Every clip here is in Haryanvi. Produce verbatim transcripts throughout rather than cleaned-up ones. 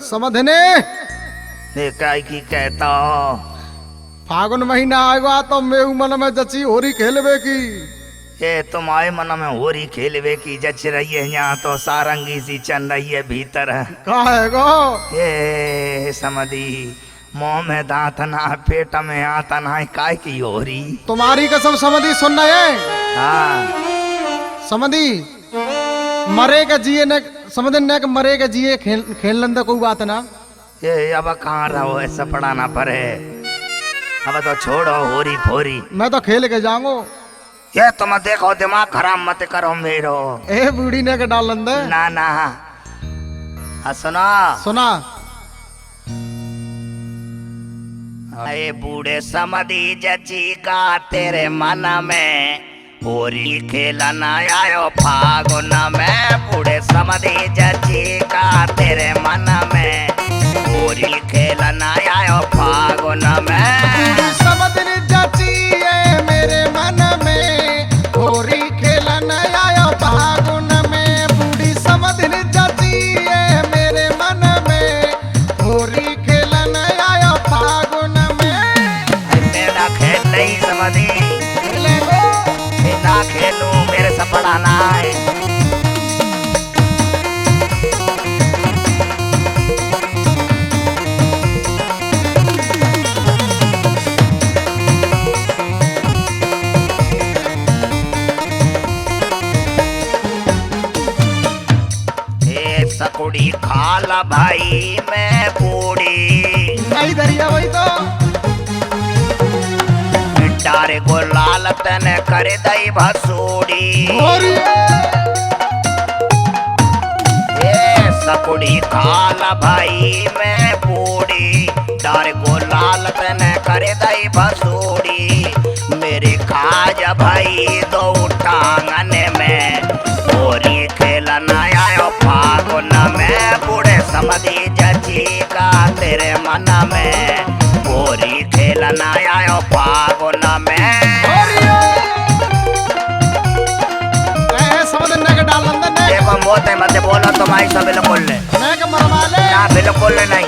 समझने? ये काय की कहता हो? फागुन महीना आएगा तो मेहू मन में जची होरी खेलवे की। ये तुम्हारे मन में होरी खेलवे की जच रही है, यहाँ तो सारंगी सी चल रही है भीतर। का है गो? ये समधी, मुंह में दांत ना, पेट में आंत ना, काय की होरी? तुम्हारी कसम समधी, सुनना है? हाँ। समधी, मरे के जिए ने, समझ ने के मरे के जिए खेल, खेल लेंदे, कोई बात ना। ये अब कहाँ रहो, ऐसा पड़ा ना पड़े। अब तो छोड़ो होरी फोरी। मैं तो खेल के जाऊंगो। ये तुम देखो, दिमाग खराब मत करो मेरो। ए बूढ़ी ने के डाल लेंदे। ना, ना। हाँ, सुना। सुना। ए बूढ़े समधी जची का तेरे मन में होरी खेलन आयो फागुन में, बूढ़े समधी जची का तेरे मन में, होरी खेलन आयो फागुन में। बूढ़ी समधी जची है मेरे मन में, होरी खेलन आयो फागुन में, बूढ़ी समधी जची है मेरे मन में, होरी खेलन आयो फागुन में। अरे मेरा खेल नहीं समधी। खेलेंगे। मैं ना खेलूं, मेरे से बड़ा ना है। ए सकुड़ी खा ला भाई मैं पूड़ी। नहीं दरिया भाई तो। डारे को लाल तने कर दई भसूड़ी। और ए सकुड़ी खा ला भाई मैं पूड़ी। डारे को लाल तने कर दई भसूड़ी। मेरे खाज भाई दो टांगन में होरी खेलन आयो फागुन में, बूढ़े समधी जची का तेरे मन में, होरी खेलन आयो फागुन में। होरी ए, समधी ने के डालन दे ने। देखो मोते मत बोलो, तुम ऐसा बिल्कुल ले। मैं के मरवा ले। ना, बिल्कुल नहीं।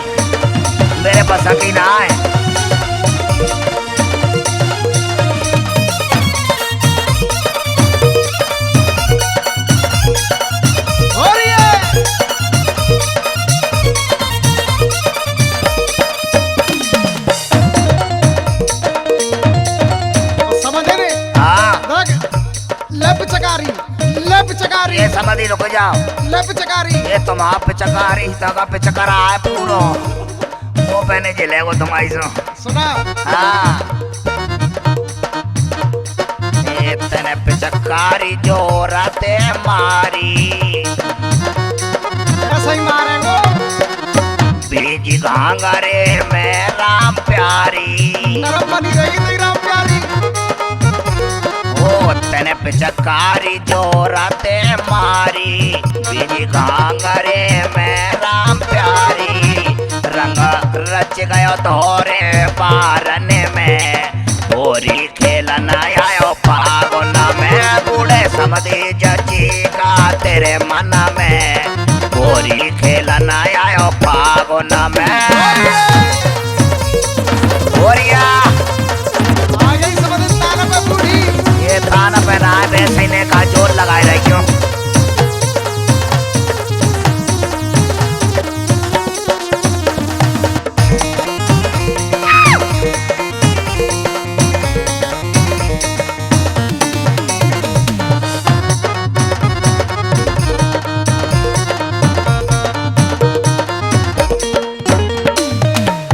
मेरे पास अभी ना आए। हो रही है। समझ रहे? हाँ। देख, ले पिचकारी, ले पिचकारी। ये समधी, रुक जाओ। ले पिचकारी। ये तुम आप पिचकारी, तगा पिचकरा है पूरो। वो पहने जिले को तुम आई सो। सुना। हाँ। ए तने पिचकारी जोर ते मारी। ऐसा ही मारेंगे। बीज घांगरे में राम प्यारी। नरम बनी रही थी राम प्यारी। ओ तने पिचकारी जोर ते मारी, बीज घांगरे में राम प्यारी। रंग रच गयो तोरे बारन में, होरी खेलन आयो फागुन में, बूढ़े समधी जची का तेरे मन में, होरी खेलन आयो फागुन में। होरिया। आ गई समधी तान पे बूढ़ी। ये तान पे ना है, वैसे ही ने का जोर लगाए रखियो।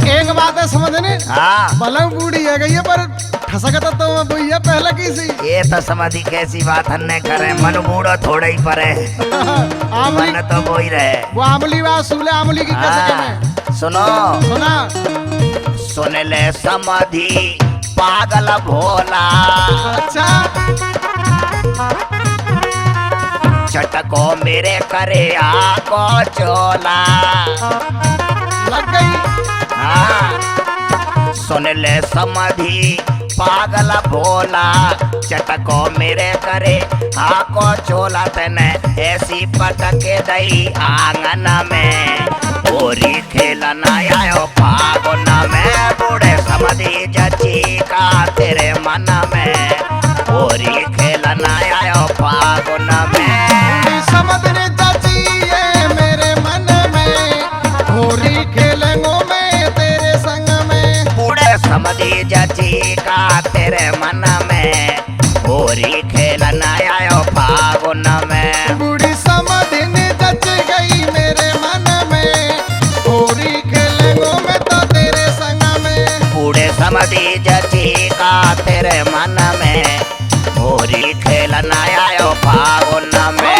एक बात है समझने, हाँ। भले बूढ़ी है गई है, पर ठसक तो, तो वो ही है पहले की सी। ये तो समधी कैसी बात हन्ने करे, मन बूढ़ो थोड़ा ही परे। आमली मन तो वो ही रहे। वो आमली वा सूले आमली की कैसे हाँ। कहने? सुनो। सुना। सुन ले समधी पागल भोला। अच्छा। चटको मेरे करे आको चोला। लग गई। हाँ। सुन ले समधी पागल भोला, चटको मेरे करे, हाको चोला तने, ऐसी पटक दई आंगन में। होरी खेलन आयो फागुन में, बूढ़े समधी जची का तेरे मन में। होरी खेलन आयो फागुन में। समधी जची है मेरे मन में, होरी खेलूंगा मैं तेरे संग में। बूढ़े समधी जची का तेरे मन में, होरी खेलन आयो फागुन में। बूढ़ी समधी जच गई मेरे मन में, होरी खेलूंगा मैं तो तेरे संग में। बूढ़े समधी जची का तेरे मन में, होरी खेलन आयो फागुन में।